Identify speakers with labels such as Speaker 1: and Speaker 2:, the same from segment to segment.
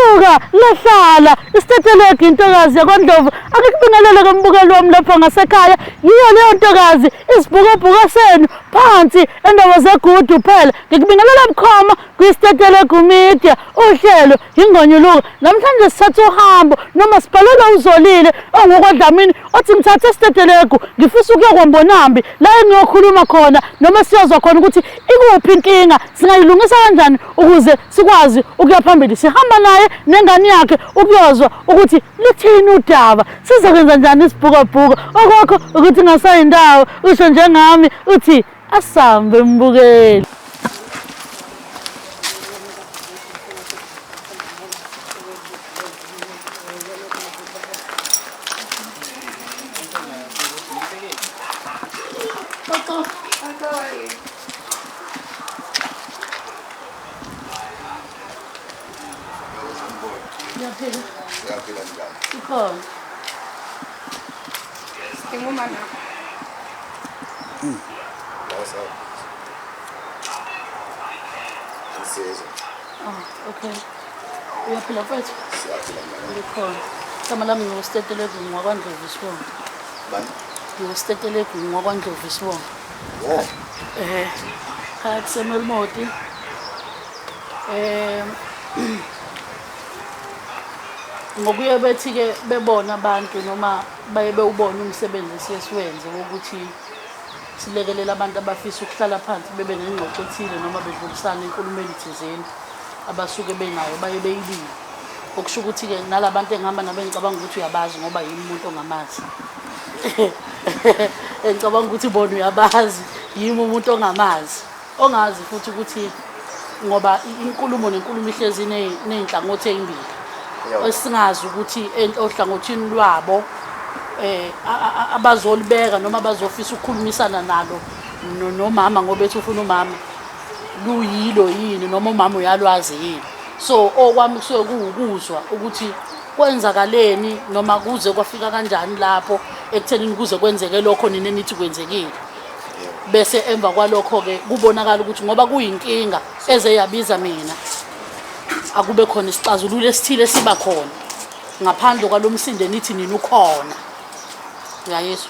Speaker 1: Lisuka lahlala isitetelegu intokazi yakwaNdlovu. Akukubingelele kombukeli wami lapha ngasekhaya. Yiyo leyo ntokazi isibhukabhuka senu phansi endaba zegudu phela. Ngikubingelela bukhoma kwiStetelegu Media uhlelo Ingonyuluka. Namhlanje sithatha uhambo noma sibhalelwa uZolile ongokwaDlamini othi ngithathe isitetelegu ngifisa ukuya kwaMbonambi la engiyokhuluma khona noma siyozwa khona ukuthi ikuphi inkinga singayilungisa kanjani ukuze sikwazi ukuya phambili. Sihamba naye nengane yakhe ukuyozwa ukuthi lithini udaba, sizokwenza njani isibhukabhuka. Okwakho ukuthi ngasayindawo usho njengami uthi asambe mbukeli. Ngiyaphila.
Speaker 2: Uyaphila njani?
Speaker 1: Ikhona.
Speaker 3: Sidinga
Speaker 2: Sawa. Insizwa.
Speaker 1: Oh, okay. Uyaphila mfethu?
Speaker 2: Siyaphila njani?
Speaker 1: Ngikhona. Igama lami nginguStetelegu ngwakwaNdlovu isibongo.
Speaker 2: Bani?
Speaker 1: NginguStetelegu ngwakwaNdlovu isibongo.
Speaker 2: Oh,
Speaker 1: Eh, khaya kuseMelmoti. Eh ngokuye bethi-ke bebona abantu noma baye bewubona umsebenzi esiye siwenze wokuthi silekelela abantu abafisa ukuhlala phansi bebe nengxoxo ethile noma bedlulisane enkulumeni thizeni abasuke benayo baye beyibile. Okusho ukuthi-ke nala bantu engihamba nabo engicabanga ukuthi uyabazi ngoba yimi umuntu ongamazi. Engicabanga ukuthi bona uyabazi yimi umuntu ongamazi. Ongazi futhi ukuthi ngoba inkulumo nenkulumo ihlezi ney'nhlangothi ey'mbili. Esingazi ukuthi ohlangothini lwabo abazolibeka noma abazofisa ukukhulumisana nalo nomama ngoba ethi ufuna umama luyilo yini noma umama uyalwazi yini. So okwami kusuke kuwukuzwa ukuthi kwenzakaleni noma kuze kwafika kanjani lapho ekuthenini kuze kwenzeke lokho nina enithi kwenzekile. Bese emva kwalokho-ke kubonakala ukuthi ngoba kuyinkinga eze yabiza mina akube khona isixazululo esithile esiba khona ngaphandle kwalo msindo enithi nina ukhona. Uyayizwa?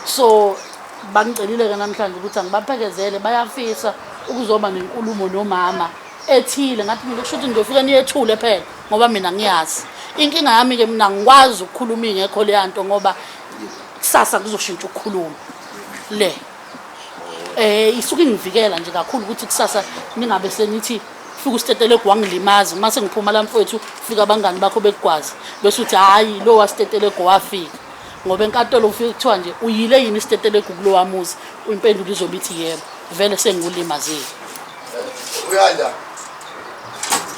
Speaker 1: So bangicelile-ke namhlanje ukuthi angibaphekezele, bayafisa ukuzoba nenkulumo nomama ethile. Ngathi mina kusho ukuthi ngizofike niyethule phela ngoba mina ngiyazi inkinga yami-ke, mina ngikwazi ukukhuluma ingekho leya nto ngoba kusasa kuzoshintsha ukukhuluma le isuke ingivikela nje kakhulu ukuthi kusasa ningabe senithi fika usitetelegu wangilimaza uma sengiphuma la mfowethu fika abangani bakho bekugwazi bese uthi hhayi lo wasitetelegu wafika ngoba enkantolo ufike kuthiwa nje uyile yini isitetelegu kulowa muzi, impendulo izobe ithi yebo, vele sengiwulimazile.
Speaker 2: Uyanda.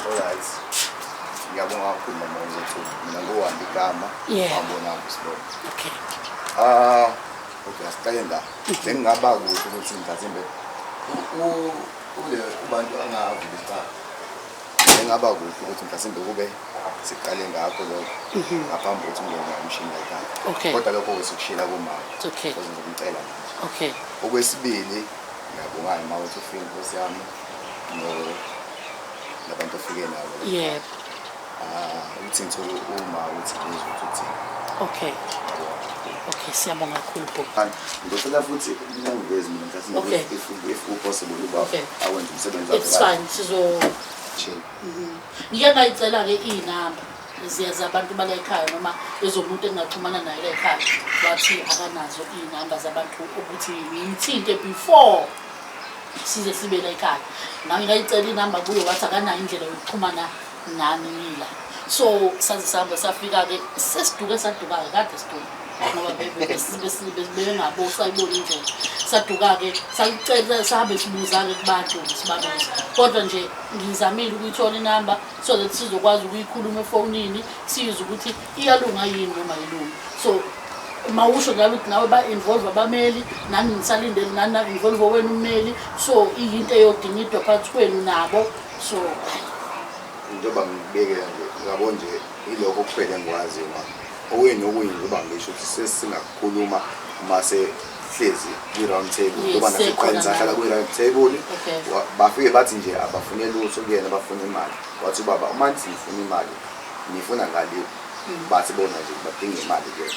Speaker 2: Alright. Ngiyabonga kakhulu mama wethu. Mina ngowami igama.
Speaker 1: Yeah.
Speaker 2: Wabona isibongo.
Speaker 1: Okay.
Speaker 2: Ah, okay, asiqale la. Bengingaba kuhle ukuthi mhlawumbe ule kubantu angavula isicaba. Bengingaba kuhle ukuthi mhlawumbe kube siqale ngakho lokho ngaphambi kokuthi ungene umshini la ekhaya.
Speaker 1: Okay.
Speaker 2: Kodwa lokho sikushila kumama.
Speaker 1: It's okay.
Speaker 2: Because ngizomcela manje.
Speaker 1: Okay.
Speaker 2: Okwesibili, ngiyabonga uma uthi ufike inkosi yami no nabantu ofike nabo.
Speaker 1: Yebo.
Speaker 2: Ah, ukuthi ngithole uma ukuthi ngizwe ukuthi uthini.
Speaker 1: Okay. Okay, siyabonga kakhulu bhuti.
Speaker 2: Ngizocela futhi ningangivezi mina mhlawumbe
Speaker 1: Okay.
Speaker 2: if ku-possible uba
Speaker 1: Okay.
Speaker 2: awenze umsebenzi wakhe
Speaker 1: It's fine, sizo
Speaker 2: Chill.
Speaker 1: Ngike ngayicela-ke iy'namba zabantu bala ekhaya noma ezomuntu engingaxhumana naye la ekhaya, wathi akanazo iy'namba zabantu ukuthi ngiyithinte before size sibe la ekhaya. Nami ngayicela inamba kuye wathi akanayo indlela yokuxhumana nami ngila. So saze sahamba safika-ke sesiduke saduka-ke kade siduka ngoba bengabo sayibona indlela. Saduka-ke sayicela sahambe sibuza-ke kubantu sibabuza, kodwa nje ngizamile ukuyithola inamba so that sizokwazi ukuyikhuluma efonini sizwe ukuthi iyalunga yini noma ayilungi. So mawusho njalo ukuthi nawe ba-involve abameli, nani nisalindele nani na-involve wenu ummeli, so iyinto eyodingidwa phakathi kwenu nabo. So
Speaker 2: njengoba ngikubekela nje yabo nje ilokho kuphela engikwaziyo ma okunye nokunye njengoba ngisho ukuthi sesingakukhuluma uma se Sasihlezi kwi-round table.
Speaker 1: Yes,
Speaker 2: Ngoba nasekuqaleni
Speaker 1: sekhona
Speaker 2: sahlala
Speaker 1: nawe.
Speaker 2: kwi-round table. Bafike bathi nje abafune lutho kuyena, bafuna imali. Wathi ubaba, uma nithi nifuna imali, nifuna ngale? Bathi bona nje badinga imali kuyena.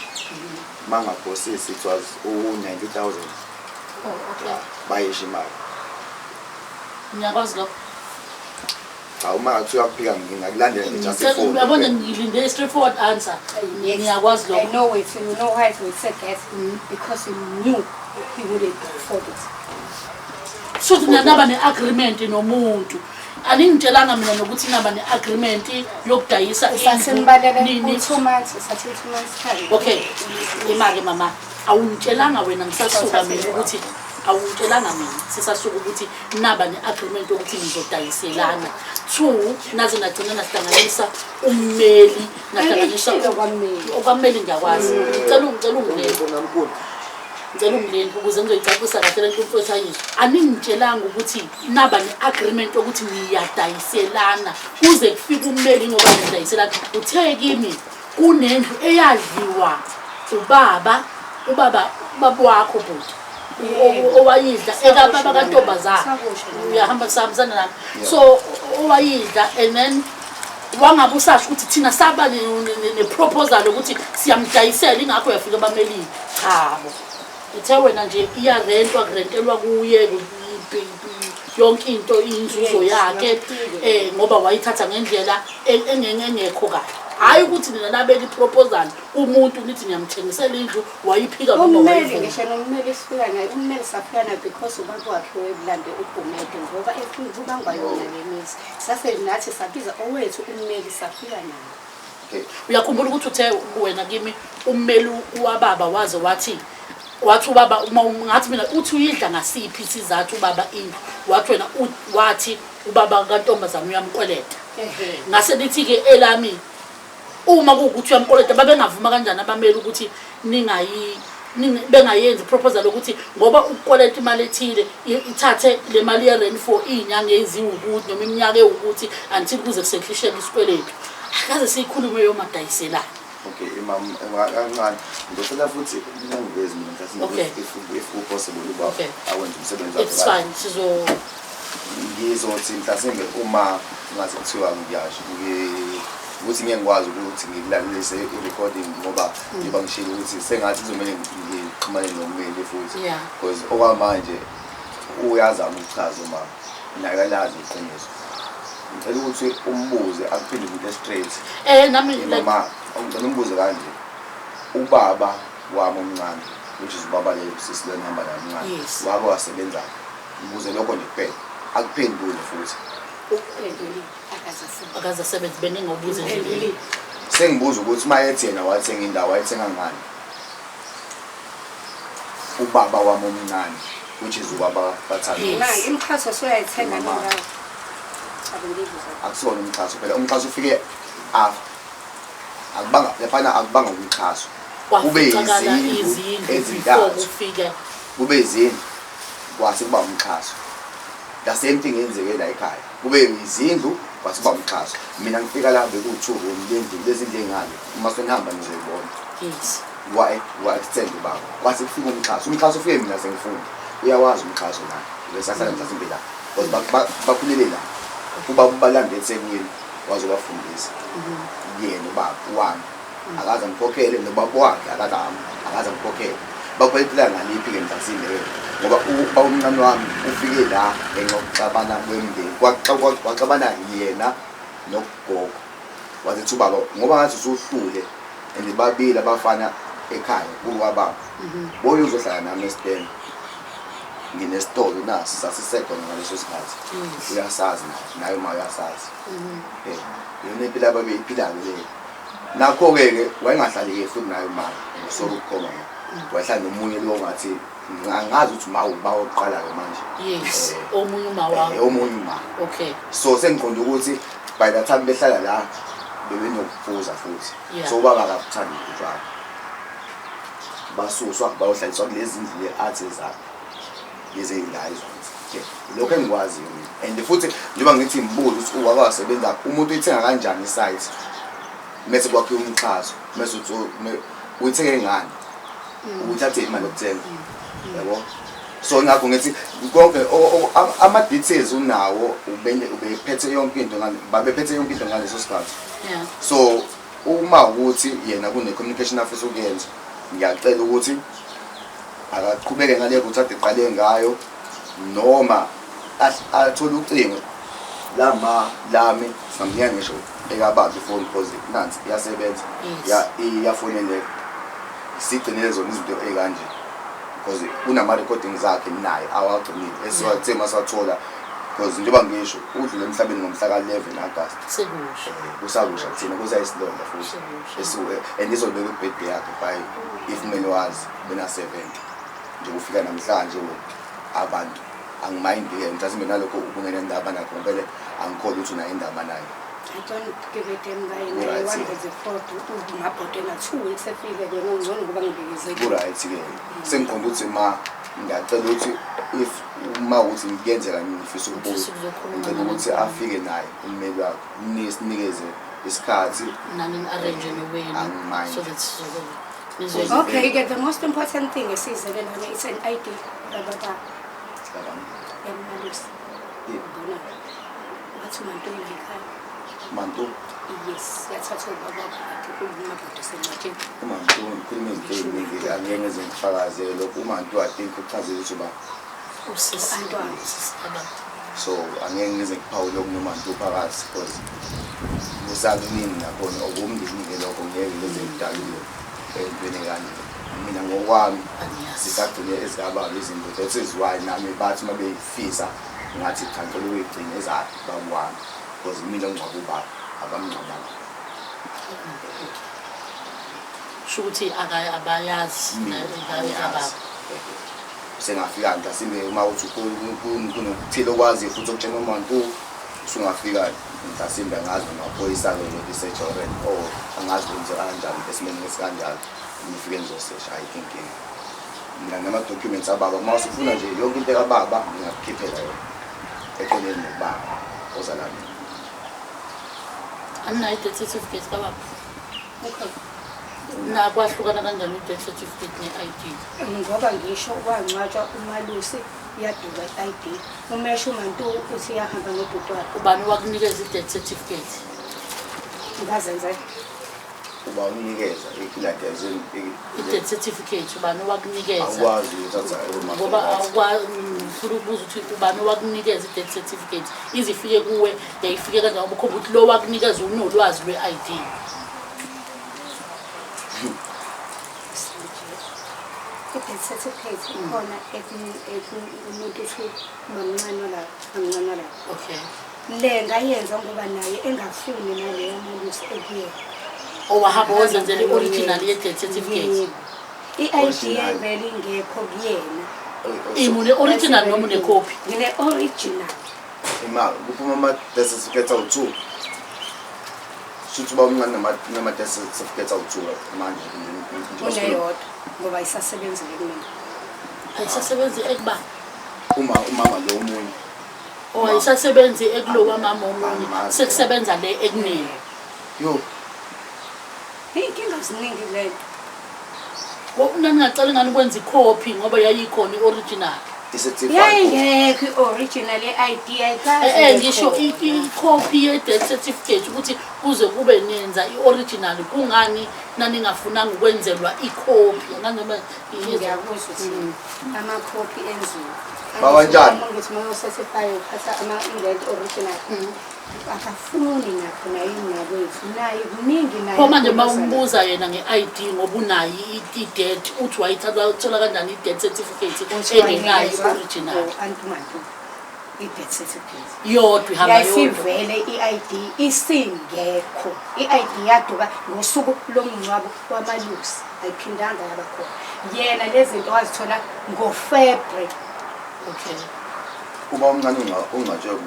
Speaker 2: Uma ngaphosisi, it was u-90,000.
Speaker 1: Oh, okay.
Speaker 2: Bayisho imali.
Speaker 1: Ngiyakwazi lokho.
Speaker 2: Cha, uma ngathiwa uyakuphika, ngingakulandela nje just
Speaker 1: Ngicela-
Speaker 2: ifoni.
Speaker 1: Uyabona, ngilinde i-straightforward answer.
Speaker 3: Yes.
Speaker 1: Ngiyakwazi
Speaker 3: I
Speaker 1: lokho.
Speaker 3: know it. You know why we said that? Because he knew he wouldn't afford it.
Speaker 1: Shuthi naba ne-agreement nomuntu. Aningitshelanga mina nokuthi naba ne-agreement yokudayisa indlu,
Speaker 3: Sasimbalele
Speaker 1: nini.
Speaker 3: u-2 months, sathi 2 months time.
Speaker 1: Okay, imake mama, awungitshelanga wena ngisasuka mina ukuthi, awungitshelanga mina sisasuka ukuthi naba ne-agreement yokuthi nizodayiselana. Two, naze nagcina nahlanganisa ummeli, nahlanganisa.
Speaker 3: Angishilo kwammeli.
Speaker 1: Okwammeli ngiyakwazi. Ngicela ungilele.
Speaker 2: Namkhulu.
Speaker 1: Ngicela ungilele ukuze ngizoyicacisa kahle lento umfowethu ayisho. Aningitshelanga ukuthi naba ne-agreement yokuthi niyadayiselana kuze kufike ummeli ngoba niyadayiselana. Uthe kimi kunendlu eyadliwa ubaba wakho, bhuti, owayidla ekababa kantombazana.
Speaker 3: Sakusho nami.
Speaker 1: Uyahamba, sihambisana nami. So owayidla, and then wangabe usasho ukuthi thina saba ne-proposal ukuthi siyamdayisela, ingakho yafika abamelini. Chabo, uthe wena nje iyarentwa, kurentelwa kuye yonke into, inzuzo
Speaker 3: Yes,
Speaker 1: yakhe.
Speaker 3: ngiyakufika.
Speaker 1: Ngoba wayithatha ngendlela engekho kahle, hhayi ukuthi nina nabeka i-proposal kumuntu nithi niyamthengisela indlu, wayiphika noma
Speaker 3: Ummeli,
Speaker 1: wayivuma.
Speaker 3: ngisho nommeli sifika naye, ummeli safika naye because ubaba wakhe webulande uGumede ngoba efuna kubangwa yona le mizi. Sase nathi sabiza owethu ummeli, safika naye.
Speaker 2: Okay.
Speaker 1: Uyakhumbula ukuthi uthe wena kimi ummeli wababa waze wathi ubaba, uma ngathi mina uthi uyidla ngasiphi isizathu ubaba indlu, wathi wena wathi ubaba kantombazane uyamkweleta.
Speaker 3: Ehe.
Speaker 1: Ngase lithi-ke elami, uma kuwukuthi uyamkweleta, babengavuma kanjani abameli ukuthi ningayi bengayenzi proposal ukuthi ngoba ukukweleta imali ethile, ithathe le mali ye-rent for iy'nyanga eziwukuthi noma iminyaka ewukuthi until kuze kusehlisheke isikweletu? Akaze siyikhulume yomadayiselana.
Speaker 2: Okay, imam, kancane. Ngizocela futhi ungivezi mina mhlawumbe if possible uba awenze umsebenzi wakhe
Speaker 1: It's
Speaker 2: kahle.
Speaker 1: fine, sizo
Speaker 2: Ngizothi mhlasimbe uma ngaze kuthiwa ngiyasho ukuthi ngeke ngikwazi ukuthi ngikulalelise i-recording, ngoba njengoba ngishilo ukuthi sengathi kuzomele ngixhumane nommeli futhi, because okwamanje uyazama ukuchaza uma naye uyalazi iqiniso. Ngicela ukuthi umbuze akuphinde into straight.
Speaker 1: Nami like
Speaker 2: Mama, ngicela umbuze kanje: ubaba wami omncane, which is ubaba leyo sisi lona hamba naye omncane, wake wasebenza? Mbuze lokho nje kuphela, akuphendule futhi.
Speaker 3: Uphendulile, akazasebenzi.
Speaker 1: Akazasebenzi, bengingobuze nje.
Speaker 3: Uphendulile.
Speaker 2: Sengibuza ukuthi uma ethi yena wathenga indawo, wayithenga ngani ubaba wami omncane, which is ubaba kaThando?
Speaker 1: Yes.
Speaker 3: Manje imixhaso soyayithenga
Speaker 2: Mama.
Speaker 3: nendawo. Abengibuza.
Speaker 2: Akusona umxhaso phela, umxhaso ufike after. Akubanga laphana, akubanga umxhaso, kube
Speaker 1: Kwaficakala
Speaker 2: izindlu
Speaker 1: izindlu before
Speaker 2: ezintathu.
Speaker 1: kufike.
Speaker 2: Kube izindlu, kwase kuba umxhaso. The same thing yenzeke la ekhaya, kube izindlu, kwase kuba umxhaso. Mina ngifika la beku-two room lendlu, lezi ndlu ey'ngale, uma senihamba nizoyibona. Wa-extend ubaba, kwase kufika umxhaso. Umxhaso ufike mina sengifunda. Uyawazi umxhaso naye, besahlala mhlasimbe la because bakhulele la. Ubaba ubalande eThekwini, wazobafundisa yena. Ubaba wami akaze angikhokhele, nobaba wakhe akaze angikhokhele. Bakhwelitela ngaliphi-ke mhlasimbe-ke? Ngoba ubaba omncane wami ufike la ngenxa yokuxabana kwemndeni. Kwaxabana yena nogogo, wathi ubaba ngoba ngathi usuhlule and babili abafana ekhaya kukwababa, boye uzohlala nami esiteni, nginesitolo nasi, sasisekhona ngaleso sikhathi. Uyasazi naye, naye uma uyasazi yona impilo ababeyiphilayo leyo. Nakho-ke ke wayengahlali-ke futhi naye uma ngisola ukukhoma, wayehlala nomunye lo ngathi angazi ukuthi uma uba wokuqala-ke manje.
Speaker 1: Omunye uma wakho.
Speaker 2: Omunye uma. So sengiqonda ukuthi by the time behlala la bebenokuphuza futhi. So ubaba akakuthandi utshwala, basuswa bayohlaliswa kulezi ndlu le athi ezakhe, lezi ey'la ezwansi. Okay, lokho engikwaziyo mina. And futhi njengoba ngithi ngibuze ukuthi uwake wasebenza, umuntu uyithenga kanjani isite mese kwakhiwa umxhaso, mese uthi uyithenge ngani, uthathe imali yokuthenga? Yabo, so ingakho ngithi konke ama-details unawo, ubephethe yonke into babephethe yonke into ngaleso sikhathi. So uma ukuthi yena kune-communication afisa ukuyenza, ngiyacela ukuthi akaqhubeke ngale route ade eqale ngayo, noma athole ucingo lama lami, singamnika ngisho ekababa ifoni, because nansi iyasebenza, iyafoneleka, sigcinele zona izinto ey'kanje, because kunama-recordings akhe naye awagcinile esiwathe masiwathola, because njengoba ngisho udlule emhlabeni ngomhla ka-11 August.
Speaker 1: Sekusha.
Speaker 2: Kusakusha kuthina, kusayisilonda futhi.
Speaker 1: Sekusha.
Speaker 2: And izobeka i-birthday yakhe by if kumele wazi bena-70 nje kufika namhlanje abantu angimayindi-ke mhlasimbe nalokho ubungenendaba nakho ngempela, angikholwa ukuthi unayo indaba nayo.
Speaker 3: I don't give a damn ngaye naye.
Speaker 2: Ku-right.
Speaker 3: Wangeze fraud umabhodo ena 2 weeks efike ke, ngcono ngoba ngibikezekile.
Speaker 2: Ku-right-ke, sengiqonda ukuthi ma ngiyacela ukuthi if uma ukuthi kuyenzeka ngifisa ukubuya,
Speaker 1: Ufisa ukuzokhuluma
Speaker 2: ngicela ukuthi
Speaker 1: naye.
Speaker 2: Afike naye ummeli wakhe, sinikeze isikhathi.
Speaker 1: Nani ni-arrange nowenu
Speaker 2: Angimind.
Speaker 1: so that sizobe
Speaker 3: Okay ke, the most important thing esiyizele lana, it's an ID kababa yaMalusi. Ubona wathi uMantuli la ekhaya.
Speaker 2: Mantu?
Speaker 3: Yes, yathathwa ubaba wakhe umabhodo esencwatsheni.
Speaker 2: UMantu ngikhuluma izinto ey'ningi, angeke ngize ngifakazele lokhu. UMantu, I think uchazile ukuthi uba
Speaker 1: Usisi.
Speaker 3: Antwana.
Speaker 1: Usisi abantu.
Speaker 2: So angeke ngize ngiphawule okunoMantu phakathi, because kusakuningi nakhona okumndeni-ke, lokho ngeke ngize ngidalule entweni kanje. Mina ngokwami
Speaker 1: Angiyazi.
Speaker 2: Sisagcine ezikababa izinto, that is why nami bathi uma beyifisa ngathi cha, ngicela ukuyigcina ezakhe baba wami, because mina ngingcwaba ubaba, abamngcwabanga.
Speaker 1: Kusho ukuthi abayazi
Speaker 2: Mina
Speaker 1: ezababa.
Speaker 2: angiyazi. Sengafika mhlasimbe uma uthi kunokuthile okwaziyo futhi okutshena uMantu, usungafika mhlasimbe, angazi namaphoyisa-ke ngoku-search already or angazi kwenzeka kanjani esimeni esikanjalo, nifike nizosesha, ayikho inkinga. Mina nama-documents ababa, uma usufuna nje yonke into ekababa ngingakukhiphela yona eqeleni nobaba ozala mina.
Speaker 1: Aninayo i-death certificate kababa?
Speaker 3: Okay.
Speaker 1: Nakwahlukana kanjani i-death certificate ne-ID?
Speaker 3: Ngoba ngisho wangcwatshwa uMalusi, yaduka i-ID, umesho uMantu uthi yahamba nobhuti wakhe.
Speaker 1: Ubani wakunikeza i-death certificate?
Speaker 3: Ngazenzela.
Speaker 2: Uba unikeza like as in
Speaker 1: I-death certificate, ubani wakunikeza?
Speaker 2: Awukwazi ukuthatha.
Speaker 1: Ngoba awukwazi, ngifuna ukubuza ukuthi ubani owakunikeza i-death certificate, ize ifike kuwe, yayifike kanjani, ngoba ukhomba ukuthi lo wakunikeza unolwazi lwe-ID.
Speaker 3: I-death certificate ikhona umuntu uthi mamncane la, mamncane la. Le ngayenza ngoba naye engafuni naleyo Malusi ekuyena.
Speaker 1: Owahamba wozenzela i-original ye-death certificate?
Speaker 3: Yebo. I-ID
Speaker 2: Original.
Speaker 3: yayivele ingekho kuyena.
Speaker 1: Imi une-original noma unekhophi?
Speaker 3: Ngine-original.
Speaker 2: Ima kuphuma ama-death certificate awu-2, shuthi uba umncane nama-death certificate awu-2 manje njengoba
Speaker 3: Uneyodwa ngoba isasebenzile kumina.
Speaker 1: Ayisasebenzi ekuba?
Speaker 2: Uma umama lo omunye.
Speaker 1: O, ayisasebenzi ekulo kwamama omunye?
Speaker 2: Angimazi.
Speaker 1: Sekusebenza le ekunini?
Speaker 2: Yo.
Speaker 3: Iy'nkinga ziningi kule nto.
Speaker 1: Naningacela ngani ukwenza ikhophi ngoba yayikhona i-original?
Speaker 2: I-certified.
Speaker 3: Yayingekho i-original ye-ID, ayikaze ibe
Speaker 1: Ngisho
Speaker 3: khona.
Speaker 1: Ikhophi ye-death certificate, ukuthi kuze kube nenza i-original, kungani naningafunanga ukwenzelwa ikhophi? Angazi noma
Speaker 3: Ngiyakuzwa ukuthi amakhophi enziwe.
Speaker 2: Bawanjani?
Speaker 3: Ngithi uma uyo-certify uphatha ama-indent original, akafuni nakho naye inakwethu naye kuningi naye.
Speaker 1: Pho manje uma umbuza yena nge-ID ngoba unayo i-death, uthi wayithatha, uthola kanjani i-death certificate engenayo i-original?
Speaker 3: Antumantu i-death certificate
Speaker 1: Yodwa ihamba yodwa?
Speaker 3: Yayisivele i-ID isingekho. I-ID yaduka ngosuku lomngcwabo wamalusi, ayiphindanga yaba khona. Yena lezi zinto wazithola ngoFebruary.
Speaker 2: Uba umncane ungcwatshwe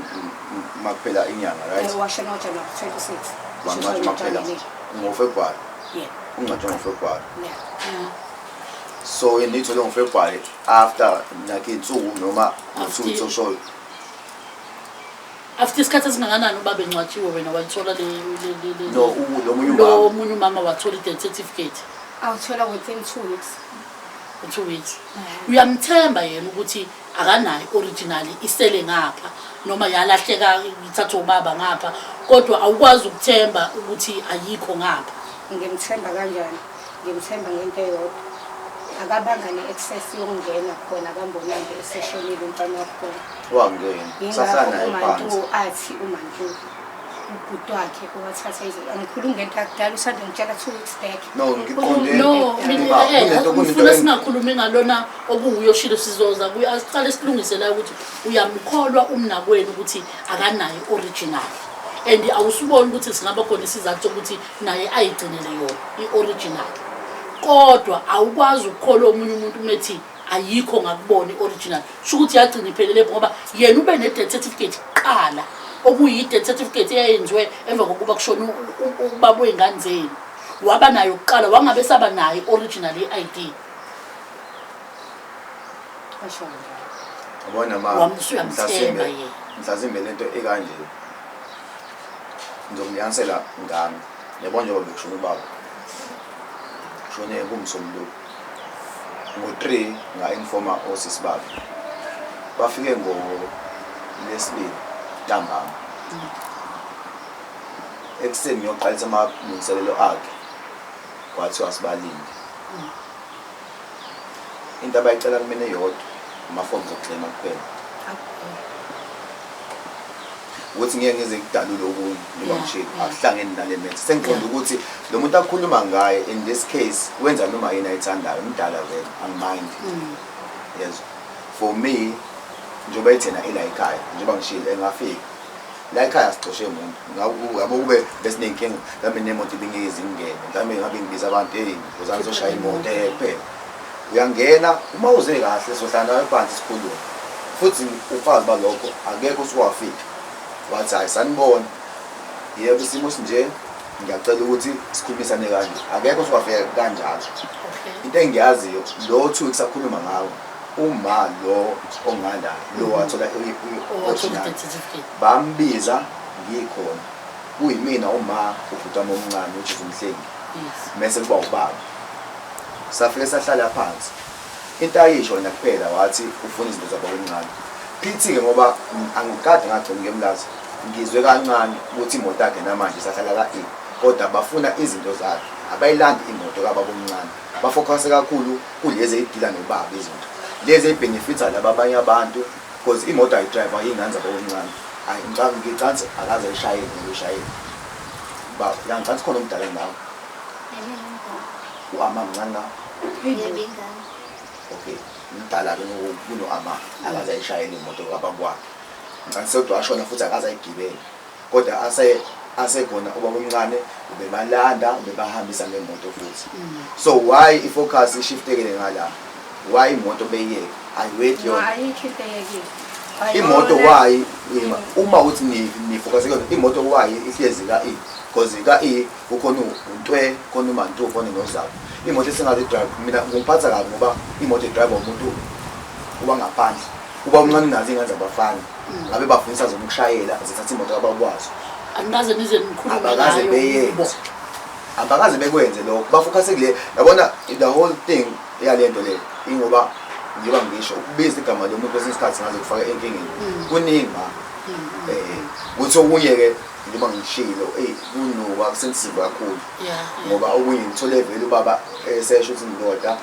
Speaker 2: uma kuphela inyanga, right?
Speaker 3: Washona ngoJanuwari 26.
Speaker 2: Wangcwatshwa uma kuphela ngoFebruwari?
Speaker 3: Yeah.
Speaker 2: Ungcwatshwe ngoFebruwari?
Speaker 3: Yeah.
Speaker 2: So yena ithole ngoFebruwari after like iy'nsuku noma ngo-2 weeks oshoyo?
Speaker 1: After isikhathi esingakanani ubaba engcwatshiwe wena wayithola
Speaker 2: No, lo munye
Speaker 1: lo
Speaker 2: umama.
Speaker 1: omunye umama wathola i-death certificate?
Speaker 3: Awuthola within 2 weeks.
Speaker 1: U-2 weeks. Uyamthemba yena ukuthi akanayo original, isele ngapha noma yalahleka, ithathwe ubaba ngapha, kodwa awukwazi ukuthemba ukuthi ayikho ngapha?
Speaker 3: Ngimthemba kanjani? Ngimthemba ngento eyodwa, akabanga ne-access yokungena khona, akambonanga eseshonile umfana wakhona.
Speaker 2: Wangena.
Speaker 3: Yingakho
Speaker 2: Sahlala naye
Speaker 3: uMantu
Speaker 2: phansi.
Speaker 3: athi uMantu ubhuti wakhe owathatha izinto. Angikhulumi ngento yakudala, usanda ngitshela 2 weeks back.
Speaker 2: No, ngiqonde
Speaker 1: No, mina
Speaker 2: Ngoba kunento
Speaker 1: ngifuna singakhulumi ngalona okuwuyo shilo, sizoza kuye. Asiqale silungise la ukuthi uyamkholwa umnakwenu ukuthi akanayo original, and awusuboni ukuthi singaba khona isizathu sokuthi naye ayigcinele yona i-original, kodwa awukwazi ukukholwa omunye umuntu umethi ayikho ngakubona i-original. Sho ukuthi yagcina iphelele, ngoba yena ube ne-death certificate kuqala, okuyi-death certificate eyayenziwe emva kokuba kushona ubaba wey'ngane zenu. Waba nayo kuqala, wangabe saba nayo i-original ye-ID.
Speaker 3: Asho njalo.
Speaker 2: Yabona ma,
Speaker 1: Usuyamthemba yena.
Speaker 2: Mhlazimbe lento ekanje ngizokuyansela ngami. Yabona, njengoba bekushona ubaba, kushone kumsombuluko ngo-3, nga-informa osisi bakhe, bafike ngolesibili ntambama ekuseni ngiyoqalisa amalungiselelo akhe. Kwathiwa sibalinde. Into abayicela kumina eyodwa, amafomu zokuclaima kuphela, ukuthi ngeke ngize kudalule okunye njengoba ngishilo, akuhlangene nale matter. Sengiqonda ukuthi lo muntu akhuluma ngaye in this case wenza noma yini ayithandayo, mdala vele, angimind. Yes, for me, njengoba ethena ela ekhaya, njengoba ngishilo, engafika la ekhaya sixoshe umuntu. Yabo, kube besiney'nkinga mhlawumbe nemoto ibingeke zingene, mhlawumbe ngabe ngibiza abantu, "Hey, uzani zoshaya imoto." Kuphela uyangena uma uze kahle, sohlala nawe phansi sikhulume. Futhi ufazi balokho, akekho usuwafika wathi, "Hayi, sanibona, yebo, isimo sinje, ngiyacela ukuthi sikhulumisane kanje." Akekho usuwafika kanjalo. Into engiyaziyo, lo 2 weeks akhuluma ngawo uma lo ongala lo wathola
Speaker 1: Owathola
Speaker 2: original,
Speaker 1: i-death certificate.
Speaker 2: Bambiza ngikhona, kuyimina, uma ubhuti wami omncane, which is uMhlengi, mese kuba ubaba. Safike sahlala phansi. Into ayisho yena kuphela, wathi ufuna izinto zabakuncane. Phithi-ke ngoba angikade ngagcina ngemlazi, ngizwe kancane ukuthi imoto yakhe namanje isahlala ka-E, kodwa bafuna izinto zakhe, abayilandi imoto kababa omncane. Bafokhase kakhulu kulezi ey'dila nobaba, izinto lezi ey'benefitha laba abanye abantu, because imoto ayidrayiva iy'ngane zababa omncane. Ayi, ngicansi akaze ayishayele nokuyishayela. Ba yangicansi khona omdala nawe, u-ama mncane nawe. Okay, mdala-ke kuno-ama, akaze ayishayele imoto kababa wakhe. Ngicabanga sodwa washona futhi akaze ayigibele, kodwa asekhona ubaba omncane ubebalanda, ubebahambisa ngemoto futhi. So why i-focus ishiftekele ngala? Why imoto beyiyeka ayiweti
Speaker 3: No,
Speaker 2: yona?
Speaker 3: Ayikho into eyekile.
Speaker 2: Imoto
Speaker 3: Ayona.
Speaker 2: why uma uthi nifocus kuyona imoto, why ihlezi ka-E? Because ka-E kukhona uNtwe, khona uMantu, khona nozabo. Imoto esengaze drive, mina ngiphatha kabi ngoba imoto idrive umuntu wangaphandle. Uba umncane unazo iy'ngane zabafana, ngabe bafundisa zona ukushayela, zithatha imoto kabakwazo.
Speaker 1: Anikaze nize nikhulume
Speaker 2: Abakaze
Speaker 1: ngayo
Speaker 2: beyenze.
Speaker 1: kubo?
Speaker 2: Abakaze bekwenze lokho, bafocuse kule. Yabona, the whole thing yalento le, ingoba njengoba ngisho, ukubiza igama lomuntu kwesinye isikhathi ngaze kufake enkingeni. Kuningi ma kuthi okunye-ke, njengoba ngishilo, eyi, kunuka, kusensitive kakhulu, ngoba okunye ngithole vele ubaba esesho ukuthi, "Ndoda,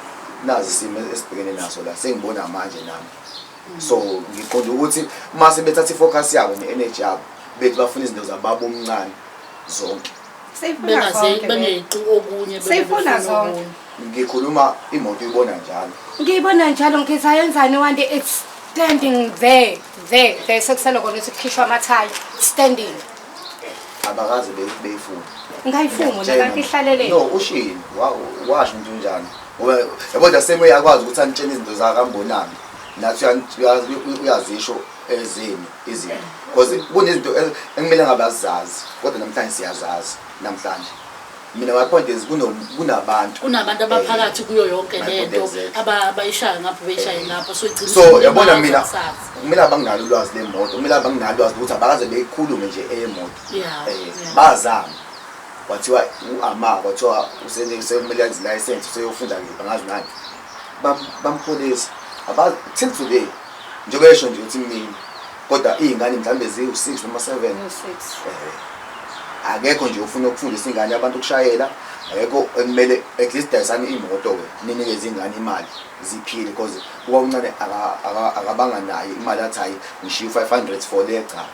Speaker 2: nazi isimo esibhekene naso la, sengibona manje nami." So ngiqonda ukuthi uma sebethatha ifocus yabo ne-energy yabo, bethi bafuna izinto zababa omncane zonke.
Speaker 3: Seyifuna
Speaker 1: Bengaze
Speaker 3: zonke vele.
Speaker 1: bengeqi okunye, bebe
Speaker 3: Seyifuna
Speaker 1: befuna
Speaker 3: zonke.
Speaker 1: okunye.
Speaker 2: Ngikhuluma imoto uyibona njalo.
Speaker 3: Ngiyibona njalo, ngizayenzani wande? It's standing there, there, there, sekusele kona ukuthi kukhishwa amathayi, standing.
Speaker 2: Abakaze beyifuna.
Speaker 3: Ngayifuni
Speaker 2: Ngiyakutshela.
Speaker 3: kanti ihlalele.
Speaker 2: No, ushilo, washo ukuthi unjani, ngoba yabo the same way akwazi ukuthi anitshele izinto zakambonami, nathi uyazisho ezini izinto, because kunezinto ekumele ngabe azizazi, kodwa namhlanje siyazazi namhlanje. Mina, my point is kunabantu
Speaker 1: Kunabantu abaphakathi kuyo yonke
Speaker 2: My point
Speaker 1: lento
Speaker 2: exactly.
Speaker 1: abayishaya ngapha, beyishaye ngapha, so igcina
Speaker 2: So yabona
Speaker 1: isilimaza
Speaker 2: mina,
Speaker 1: kusasa.
Speaker 2: kumele abanginalo ulwazi lemoto, kumele abanginalo ulwazi ukuthi abakaze beyikhulume nje eyemoto. Bazama, kwathiwa u-ama, kwathiwa sekumele azi license, useyofunda kephi, angazi nani. Bamkhulisa aba till today, njengoba esho nje ukuthi mina, kodwa iy'ngane mhlawumbe ziwu-6 noma 7.
Speaker 3: No-six.
Speaker 2: Akekho nje ufuna ukufundisa ingane abantu ukushayela, akekho. Ekumele at least dayisani imoto-ke, ninikeze ingane imali ziphile, because uba umncane akabanga nayo imali, athi hayi, ngishiye u-500 for le. Cha,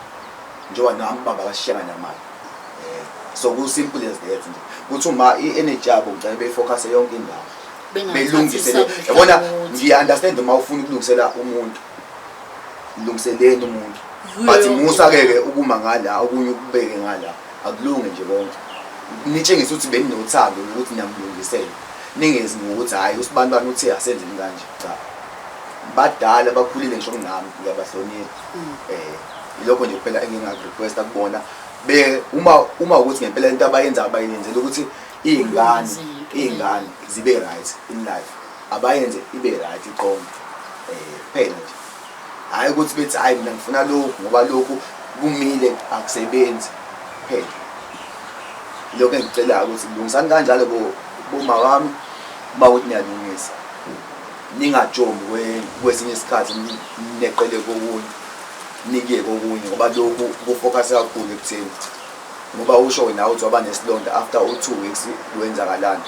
Speaker 2: njengoba nami ubaba akashiyanga namali. So ku-simple as that nje, kuthi uma i-energy yabo ngicela beyifocuse yonke indawo, belungisele, yabona. Ngiya-understand uma ufuna ukulungisela umuntu, lungiseleni umuntu, but musa-ke-ke ukuma ngala, okunye ukubeke ngala, akulunge nje konke. Nitshengise ukuthi beninothando ukuthi niyamlungisela, ningezi ngokuthi hhayi, usibani bani uthe asenzeni kanje. Cha, badala, bakhulile ngisho kunami, ngiyabahlonipha. Ilokho nje kuphela engingakurequesta kubona, be uma ukuthi ngempela into abayenzayo abayenzela ukuthi iy'ngane
Speaker 1: Izinto.
Speaker 2: Iy'ngane zibe right in life, abayenze ibe right, iqonde kuphela nje, hhayi ukuthi bethi hhayi, mina ngifuna lokhu ngoba lokhu kumile, akusebenzi kuphela. Lokho engikucelayo ukuthi lungisani kanjalo boma wami, uma ukuthi niyalungisa, ningajombi kwesinye isikhathi neqele kokunye, nikiye kokunye, ngoba lokhu kufocus kakhulu ekutheni, ngoba usho nawe ukuthi waba nesilonda after u-2 weeks, kwenzakalani?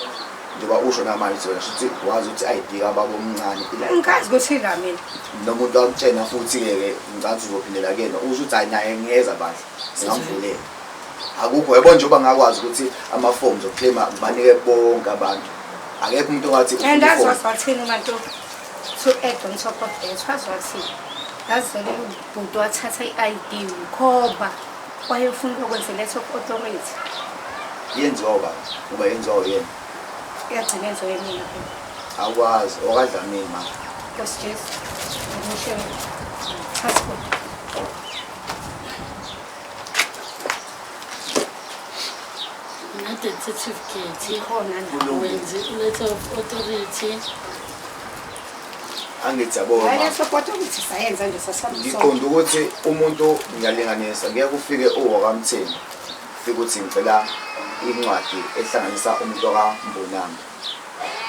Speaker 2: Njengoba usho namanje wena, shuthi wazi ukuthi i-ID kababa omncane ila.
Speaker 3: Ngikazi ukuthi ila mina.
Speaker 2: Nomuntu wakutshena futhi-ke ke ngicabanga ukuthi uzophindela kuyena, usho ukuthi hayi, naye ngiyeza bandla, singamvulela, akukho. Yabo, njengoba ngakwazi ukuthi ama-forms okuclaima ngibanike bonke abantu, akekho umuntu ongathi ufuna
Speaker 3: And azi
Speaker 2: i-form.
Speaker 3: Wazi wathini umanto, to add on top of that, wazi wathini? Yazele ubhuti wathatha i-ID ngoba wayefuna ukwenza letter of authority.
Speaker 2: Yenziwa ubani? Ngoba yenziwa uyena.
Speaker 3: Yagcina yenziwe mina phela.
Speaker 2: Akwazi okadlamini ma.
Speaker 3: Nkosi Jesu, ngisho passport.
Speaker 1: Ne-death certificate.
Speaker 3: Ikhona la.
Speaker 1: Wenze i-letter of authority.
Speaker 2: Angithi yabo
Speaker 3: Hayi,
Speaker 2: ma.
Speaker 3: letter of authority sayenza nje sasihamba.
Speaker 2: Ngiqonda ukuthi umuntu, ngiyalinganisa, ngeke ufike uwakamtheni, ufike uthi ngicela incwadi ehlanganisa umuntu wakambonambi,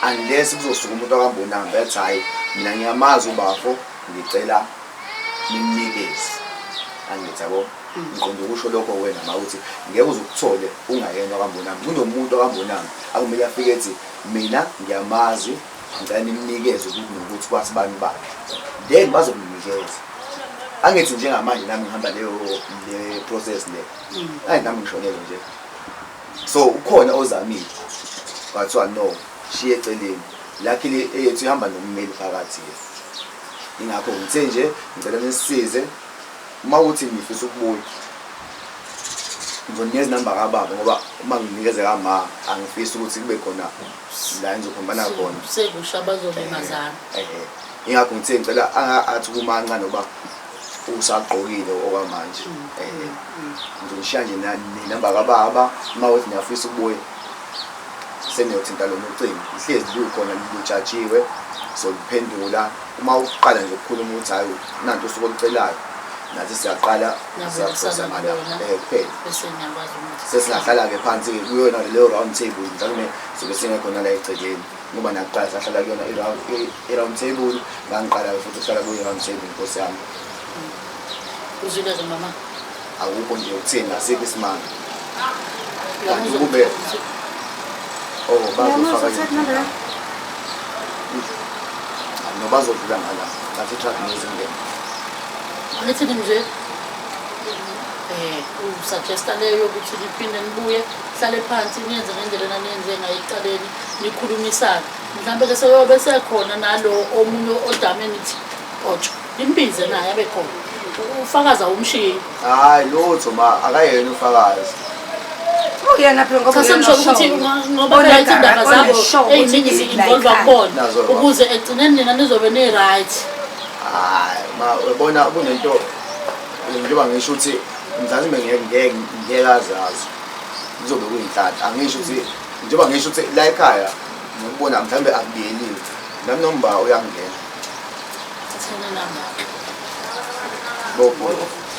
Speaker 2: unless kuzosuka umuntu wakambonambi ethi hhayi, mina ngiyamazi ubafo, ngicela nimnikeze. Angithi yabo, ngiqonda ukusho lokho wena ma, ukuthi ngeke uze ukuthole ungayena wakambonambi. Kunomuntu wakambonambi akumele afike ethi mina ngiyamazi, ngicela nimnikeze ukuthi nokuthi kwasibani bakhe, then bazokunikeza. Angithi njengamanje nami ngihamba leyo le process le, hayi, nami ngishonele nje, so ukhona ozamile, kwathiwa no, shiye eceleni. Luckily eyethu ihamba nommeli phakathi ke, ingakho ngithe nje ngicela nisisize. Uma uthi ngifisa ukubuya, ngizonikeza inamba kababa, ngoba uma nginikeze kama, angifisi ukuthi kube khona la engizophambana khona.
Speaker 1: Sekusha bazolimazana.
Speaker 2: Ingakho ngithe ngicela athi kuma kancane, ngoba usagqokile okwamanje. Ngizonishiya nje nenamba kababa, uma uthi niyafisa ukubuya, seniyothinta lona ucingo, lihlezi lukhona, lutshatshiwe, soluphendula. Uma uqala nje ukukhuluma ukuthi hhayi, nanto usuku olucelayo, nathi siyaqala.
Speaker 1: Niyabonisana.
Speaker 2: Siyaxoxa ngala.
Speaker 1: Kubona.
Speaker 2: Kuphela.
Speaker 1: Bese niyakwazi ukuthi
Speaker 2: Sesingahlala-ke phansi-ke kuyona leyo round table, mhlawumbe sobe singekhona la egcekeni, ngoba nakuqala sahlala kuyona i-round table, ngangiqala-ke futhi ukuhlala kuyi-round table, nkosi yami.
Speaker 1: Uzwile-ke mama.
Speaker 2: Akukho nje ukuthini, asikho isimanga. Kanti
Speaker 1: Uyamuzwa
Speaker 2: kube oh
Speaker 3: Uyamuzwa
Speaker 2: bazofaka
Speaker 3: uthatha inamba yakho?
Speaker 2: No, bazodlula ngala, ngathi i-truck nezingene.
Speaker 1: Angithi nje usuggesta leyo yokuthi niphinde nibuye, hlale phansi, niyenze ngendlela naniyenze ngayo ekuqaleni, nikhulumisane. Mhlawumbe ke seyobe sekhona nalo omunye odame nithi otsho, nimbize naye abe khona. Ufakaza umshiyi.
Speaker 2: Hhayi lutho ma, akayena ufakazi.
Speaker 3: Uyena phela, ngoba
Speaker 1: Cha,
Speaker 3: uyena
Speaker 1: sengisho ukuthi
Speaker 3: oshoyo.
Speaker 1: ngoba phela izindaba zabo
Speaker 3: Oneshow ukuthi
Speaker 1: ey'ningi zi-involve
Speaker 3: la ekhaya.
Speaker 1: kubona,
Speaker 2: Nazo.
Speaker 1: ukuze ekugcineni nina nizobe ni-right.
Speaker 2: Hhayi ma, uyabona kunento, njengoba ngisho ukuthi mhlawumbe ngeke azazi, kuzobe kuyinhlanhla. Angisho ukuthi njengoba ngisho ukuthi la ekhaya ngikubona mhlawumbe akubiyeliwe, nami nomba uyangena.
Speaker 1: Thatheni inamba.
Speaker 2: Bobho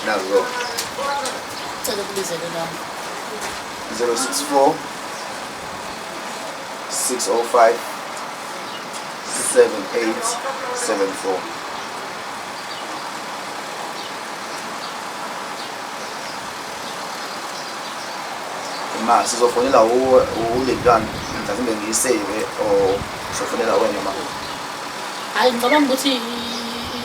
Speaker 2: nazo.
Speaker 1: Cela ukubizele inamba.
Speaker 2: 064 605 7874. Ma sizofonela ulentwana mhlawumbe ngiyisave or sofonela wena ma.
Speaker 1: Hayi, ngicabanga ukuthi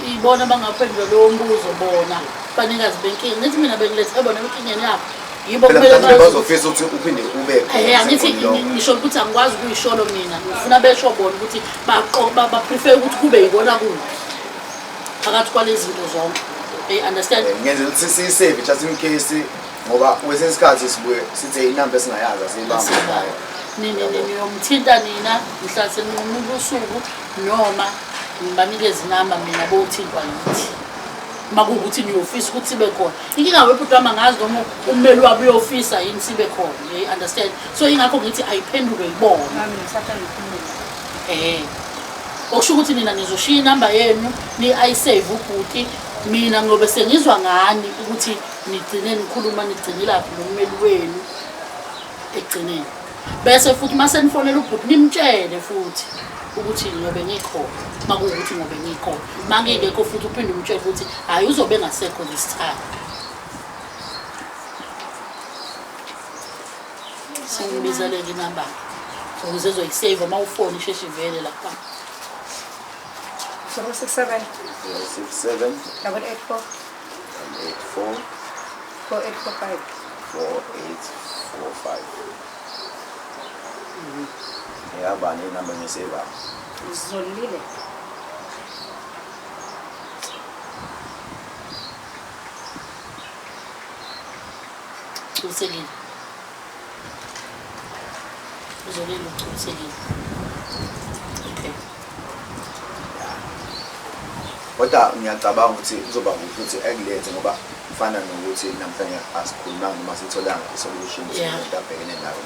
Speaker 1: ibona bangaphendula lowo mbuzo, bona banikazi benkinga. Ngithi mina bengilethe bona enkingeni yabo, yibo
Speaker 2: phela
Speaker 1: kumele
Speaker 2: mhlawumbe
Speaker 1: bazi.
Speaker 2: Bazofisa ukuthi uphinde ube
Speaker 1: Eh, angithi ngisho ukuthi angikwazi ukuyisholo mina, ngifuna besho bona ukuthi ba-prefer ukuthi kube yibona kuphi phakathi kwalezi zinto zonke. Hey, understand?
Speaker 2: Ngenzela ukuthi siyisave just in case, ngoba kwesinye isikhathi sibuye sithi inamba esingayazi asiyibambe ngayo.
Speaker 1: Niyomthinta nina mhla seninqumula usuku, noma ngibanikeze inamba mina bothintwa yithi uma kuwukuthi niyofisa ukuthi sibe khona. Inkinga webhuti wami, angazi noma ummeli wabo uyofisa yini sibe khona, you understand? So ingakho ngithi ayiphendulwe yibona.
Speaker 3: Mami ngisatha ngikhulume.
Speaker 1: Okusho ukuthi nina nizoshiya inamba yenu ni-ayisave ubhuti, mina ngobe sengizwa ngani ukuthi nigcine nikhuluma, nigcinelaphi nommeli wenu ekugcineni. Bese futhi uma senifonela ubhuti nimtshele futhi ukuthi ngobe ngikhona, uma kuwukuthi ngobe ngikhona, uma ngingekho futhi uphinde umtshele ukuthi hhayi, uzobe engasekho this time. Sengibizele-ke inamba ukuze ezoyisave, uma ufone isheshe ivele lapha.
Speaker 3: 067
Speaker 2: 067
Speaker 3: 884
Speaker 2: 84
Speaker 3: 4845.
Speaker 2: 4845. Eyabani inamba ngiyisevayo?
Speaker 3: Zolile.
Speaker 1: Gculisekile, uzolile, ugculisekile, okay.
Speaker 2: Kodwa ngiyacabanga ukuthi kuzoba kuhle ukuthi ekulethe, ngoba kufana nokuthi namhlanje asikhulumanga noma sitholanga i-solution lento abhekene nayo.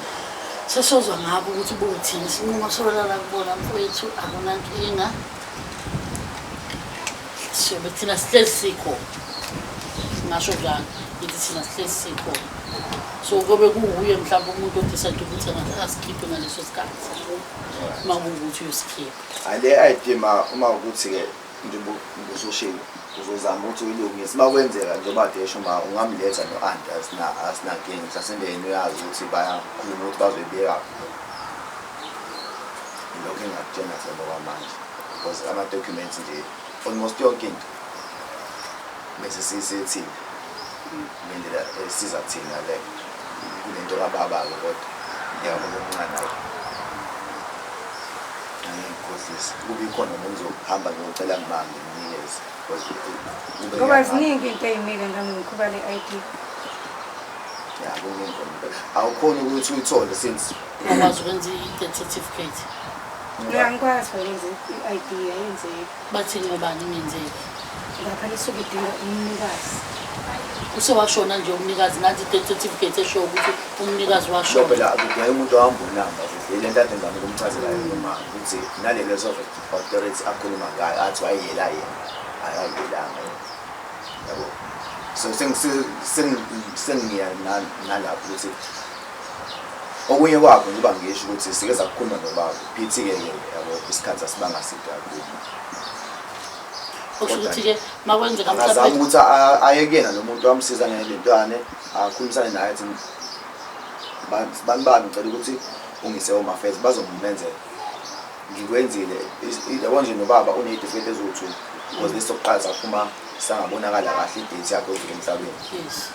Speaker 1: Sesozwa ngabo ukuthi buthini isinqumo solala kubona mfowethu, akunankinga, siyobe thina sihlezi sikhona. Singasho njalo, ngithi thina sihlezi sikhona, so kobe kuwuye mhlawumbe umuntu o-decide ukuthi asikhiphe ngaleso sikhathi, uma kuwukuthi uyosikhipha.
Speaker 2: Hhayi, le ID ma uma ukuthi-ke njengoba usushilo uzozama ukuthi uyilungise, uma kwenzeka njengoba kade esho, ma ungamletha no-anti, asinankinga. Mhlasimbe yena uyazi ukuthi bayakhuluma ukuthi bazoyibeka. Ilokho engingakutshena themba kwamanje, because ama-documents nje, almost yonke into bese siyisethile ngendlela esiza thina le kunento kababa-ke, kodwa ngiyabona omncane ayi angikhohlisi kube ikhona bengizohamba ngiyocela ngibambe nginikeze because kube
Speaker 3: Ngoba ziningi into ey'mile ngami ngikhuba le-ID.
Speaker 2: Ya, kuningi khona impela. Awukhoni ukuthi uyithole since
Speaker 1: Wakwazi ukwenza i-death certificate?
Speaker 3: Angikwazi ukwenza i-ID, ayenzeki.
Speaker 1: Bathini ngobani ingenzeki?
Speaker 3: Ngapha lisuke idinga umnikazi.
Speaker 1: Usewashona nje umnikazi, nathi i-death certificate esho ukuthi umnikazi
Speaker 2: so
Speaker 1: washona.
Speaker 2: Phela akudinga umuntu ohamba unamba futhi le nto ade ngizame ukumchazela yona ma, ukuthi nalelo letter of authority akhuluma ngayo athi wayeyela yena, akayelanga yena, yabo. So sengiya nalapho ukuthi okunye kwakho, njengoba ngisho ukuthi sike sakukhuluma nobaba phithi-ke ke, yabo, isikhathi asibanga side kakhulu.
Speaker 1: Okusho ukuthi-ke makwenzeka
Speaker 2: Akazama
Speaker 1: mhlawumbe
Speaker 2: ukuthi aye kuyena lo muntu wamsiza ngelentwane, akhulumisane naye, athi bani bani, ngicela ukuthi ungise home affairs bazomenzela. Ngikwenzile. Yabo nje, nobaba uney'tifiketi eziwu-two, because lesi sokuqala saphuma sangabonakala kahle i-date yakhe yokufika emhlabeni.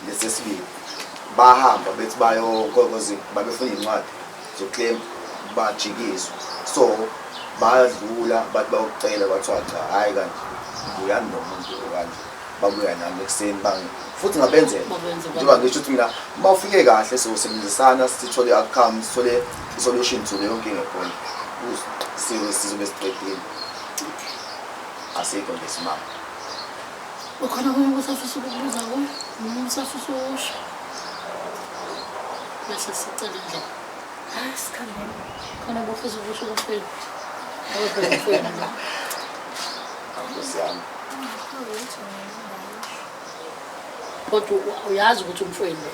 Speaker 2: Lesi sesibili bahamba bethi bayo, cause babefuna iy'ncwadi zokuclaim, bajikiswa, so bayadlula bathi bayokucela, kwathiwa cha, hhayi kanje, buyani nomuntu okanje. Babuya nami ekuseni bangi futhi ngabenzela.
Speaker 1: Bakwenzela.
Speaker 2: Njengoba ngisho ukuthi mina uma ufike kahle sizosebenzisana, sithole i-outcome, sithole i-solution to leyo nkinga ekhona. Sizobe siqedile, asikho nje isimanga.
Speaker 1: Ukhona okunye okusafisa ukukubuza kuyo noma usafisa ukusho bese sicela indlela?
Speaker 3: Hayi, sikhambeni.
Speaker 1: Khona bofisa ukusho kumfeni? Abe phela umfeni lo.
Speaker 2: Nkosi yami.
Speaker 4: Lutho mina engingasho.
Speaker 1: Kodwa uyazi ukuthi umfweni lo.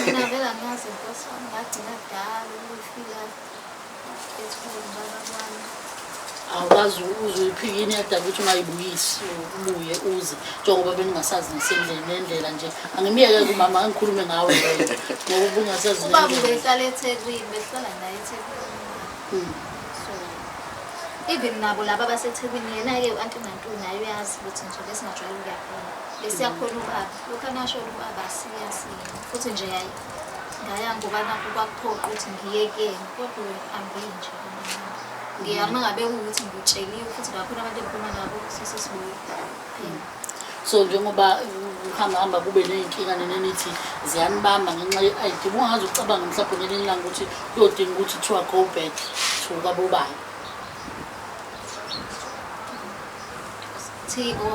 Speaker 4: Mina vele angazi, nkosi wami, ngagcina kudala ukuyifika. ethole ubaba kwami.
Speaker 1: Awukazi uze uyiphike ini yadala ukuthi ungayibuyisi ubuye uze njengoba beningasazi nasendleleni nendlela nje. Angimiyeke kumama angikhulume ngawe loyo ngoba ubungasazi
Speaker 4: Ubaba
Speaker 1: nendlela.
Speaker 4: ubehlala eThekwini, behlala naye eThekwini. So even nabo laba abaseThekwini yena-ke u-anti Mantu naye uyazi ukuthi nje besingajwayele ukuya khona. Besiya khona ubaba. Lokhu anasho ubaba siya siya. Futhi nje hayi ngaya ngoba nakho kwakuphoqa ukuthi ngiye kuyena kodwa angiyi nje. Ngiya uma ngabe kuwukuthi ngitsheliwe futhi nakhona abantu engikhuluma nabo sesesibuye. Phela.
Speaker 1: So njengoba uhamba hamba kube ney'nkinga nenenithi ziyanibamba ngenxa ye-ID, ubungaze ucabange mhlawumbe ngelinye ilanga ukuthi kuyodinga ukuthi kuthiwa go back to kabobani.
Speaker 4: Thiko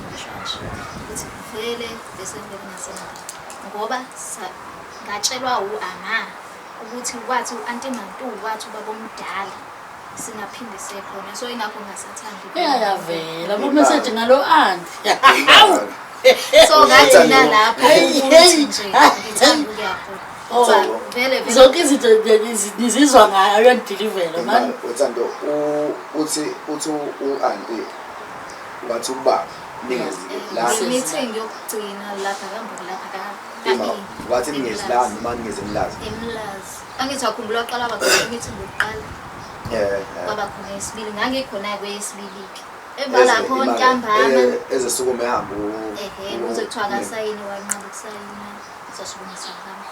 Speaker 4: ngisho nje ukuthi vele bese ngibe ngingasenandaba ngoba ngatshelwa u-ama ukuthi wathi u-anti Mantu wathi ubaba omdala singaphinde siye khona, so ingakho ngingasathandi.
Speaker 1: Eyayavela bo-message ngalo anti.
Speaker 4: So ngagcina lapho ukuthi nje ngithanda ukuya khona.
Speaker 1: Oh.
Speaker 4: Kuthiwa vele vele
Speaker 1: Zonke izinto nizizwa ngayo uyandilivela man.
Speaker 2: Uthando uthi u-anti wathi ubaba ningezi la
Speaker 4: meeting yokugcina lapha kambuku lapha ka
Speaker 2: wathi ningezi la noma ningezi eMlazi.
Speaker 4: eMlazi. Angithi wakhumbula waqala wakhona i-meeting yokuqala kwaba khona yesibili, ngangikhona kweyesibili-ke. Emva lapho ntambama
Speaker 2: Ezesukume ehambe
Speaker 4: ehe kuze kuthiwa akasayini wanqaba ukusayina sasukuma sahamba.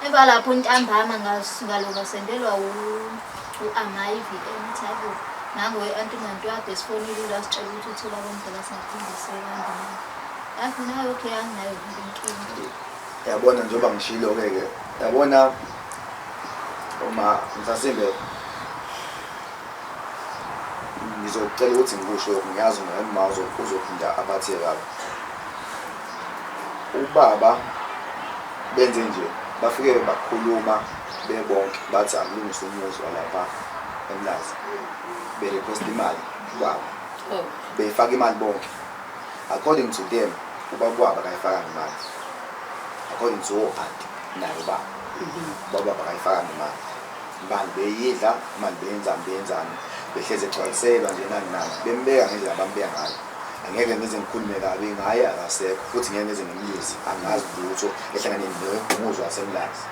Speaker 4: Emva lapho ntambama ngaloba sendelwa u-ama i-VM uthi hayibo nango i-anti Mantu kade sifonile ula sitshela ukuthi uthola komdala singaphinde sihambe naye. Yathi nayo okay anginayo inkinga.
Speaker 2: Yabona njengoba ngishilo-ke ke yabona uma mhlasimbe ngizocela ukuthi ngikusho lokhu, ngiyazi uma uzophinda abathe kabi. Ubaba benze nje bafike bakhuluma bebonke bathi akulungiswe umuzi walapha eMlazi, be-request imali kubaba, beyifaka imali bonke. According to them ubaba wabo akayifakanga imali, according to o-anti naye ubaba, ubaba wabo akayifakanga imali. Imali beyidla, imali beyenzani beyenzani, behlezi egcwaliselwa nje nani nani, bembeka ngendlela abambeka ngayo. Angeke ngize ngikhulume kabi ngaye, akasekho, futhi ngeke ngize ngimlise, angazi lutho ehlangane nomuzi waseMlazi.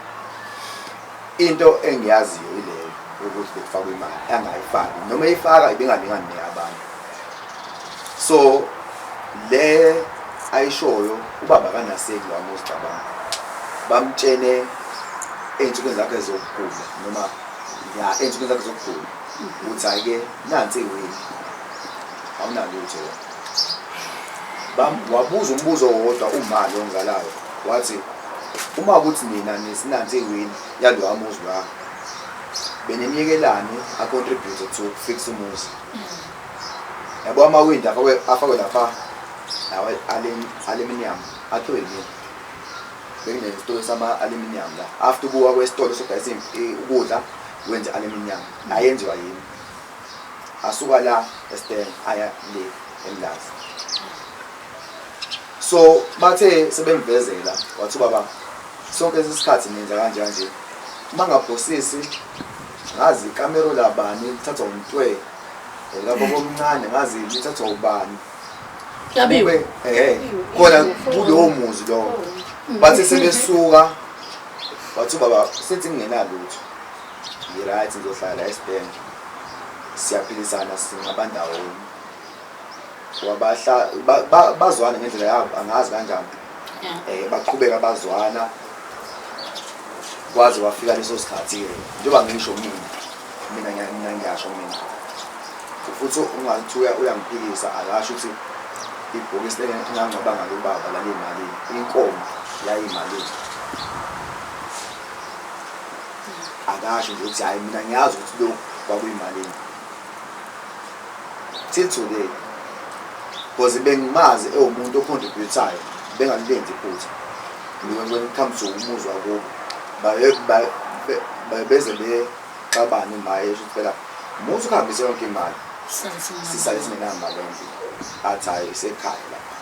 Speaker 2: Into engiyaziyo ileyo ukuthi bekufakwa imali, angayifaki noma eyifaka ibingalingani neyabanye. So le ayishoyo ubaba akanaseki lo muzi cabanga, bamtshene ey'nsukwini zakhe zokugula noma ya ey'nsukwini zakhe zokugula ukuthi hhayi-ke nansi iwini awunalutho wena. Wabuza umbuzo owodwa uma lo ngizalayo wathi uma ukuthi nina nisinansi iwini yalowa muzi la beniniyekelani a-contribute to fix umuzi. Yabo amawindi afakwe lapha lawa aluminium akhiwe yimina. Bekunesitolo sama-aluminium la. After ukuwa kwesitolo sodayisa ukudla wenze aluminium ayenziwa yimi. Asuka la eSteng aya le eMlazi. So bathe sebemvezela wathi ubaba sonke isikhathi nenza kanje kanje mangabhosisi ngazi ikamero labani lithathwa umntwe lapho komncane ngazi lithathwa ubani.
Speaker 1: Yabiwe.
Speaker 2: Khona kulowo muzi lowo. Bathe sebesuka wathi ubaba since ngingenalutho ngi-right ngizohlala la eSteng siyaphilisana singabandawonye. Wabahla bazwana ngendlela yabo angazi kanjani. Baqhubeka bazwana kwaze kwafika leso sikhathi-ke njengoba ngisho mina mina ngiyasho mina futhi ungathi uyangiphikisa akasho ukuthi ibhokisi engangcwaba ngalo ubaba laliyimalini, inkomo yayimalini. Akasho nje ukuthi hhayi mina ngiyazi ukuthi lokhu kwakuyimalini till today, because bengimazi ewumuntu ocontributayo bengalenzi iphutha. When it comes to umuzi wakubo beze bexabane uma esho ukuthi phela muzi ukuhambise yonke imali sisale singenamali endlini, athi hhayi isekhaya lapha,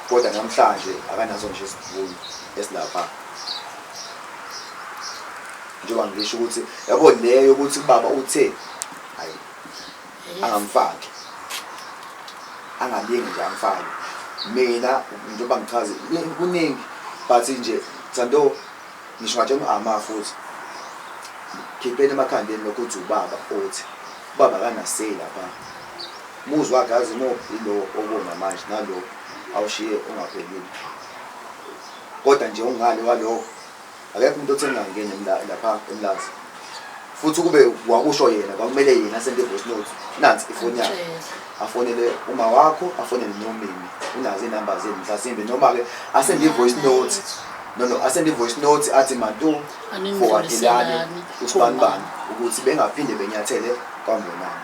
Speaker 2: kodwa namhlanje akanaso ngisho isivuno esilapha. Njengoba ngisho ukuthi yabo leyo ukuthi ubaba uthe Hayi, angamfaki, angalingi nje amfake. Mina njengoba ngichaze kuningi, but nje Thando, ngisho ngatshela u-ama futhi, khipheni emakhandeni lokhu ukuthi ubaba othi ubaba akanasey lapha. Muzi wakhe azi mo ilo obona manje nalo awushiye ungaphelile, kodwa nje ungale walokho akekho umuntu othe ngingangeni lapha eMlazi. Futhi kube wakusho yena, kwakumele yena asende i-voice note, nansi ifoni yakhe, afonele uma wakho, afonele nomimi, unazo iy'namba zenu mhlasimbe, noma-ke asende i-voice note, no, asende i-voice note athi mantu fowadelani usibanibani ukuthi bengaphinde benyathele kwambonani.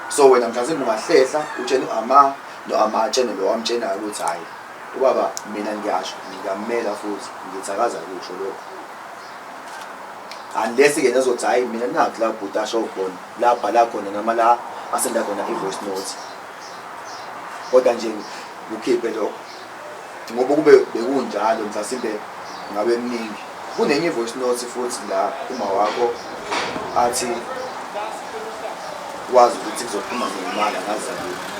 Speaker 2: So wena mhlasimbe ungahlehla utshene u-ama, no-ama atshene lo wamtshenayo ukuthi hhayi ubaba, mina ngiyasho, ngiyamela futhi ngithi akaze akusho lokho, unless-ke nezothi hhayi mina nakhu la bhuti asho khona, la abhala khona, noma la asenda khona i-voice note. Kodwa nje kukhiphe lokho, ngoba kube bekunjalo mhlasimbe ngabe kuningi. Kunenye i-voice note futhi la uma wakho athi wazi ukuthi kuzophuma ngemali, angazi zakuphi,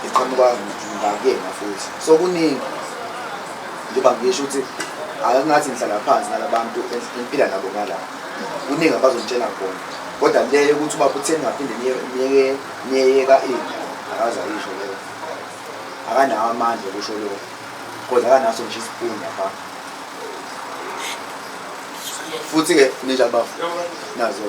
Speaker 2: iqhamuka ngakuyena futhi. So kuningi, njengoba ngisho ukuthi akungathi ngihlala phansi nalabantu engiphila nabo ngala, kuningi abazongitshela khona. Kodwa leyo ukuthi ubaba utheni ngaphinde niyeyeka ini, akaze ayisho leyo, akanawo amandla okusho lokho, because akanaso ngisho isipuni lapha. Futhi-ke ninjani bafo nazo,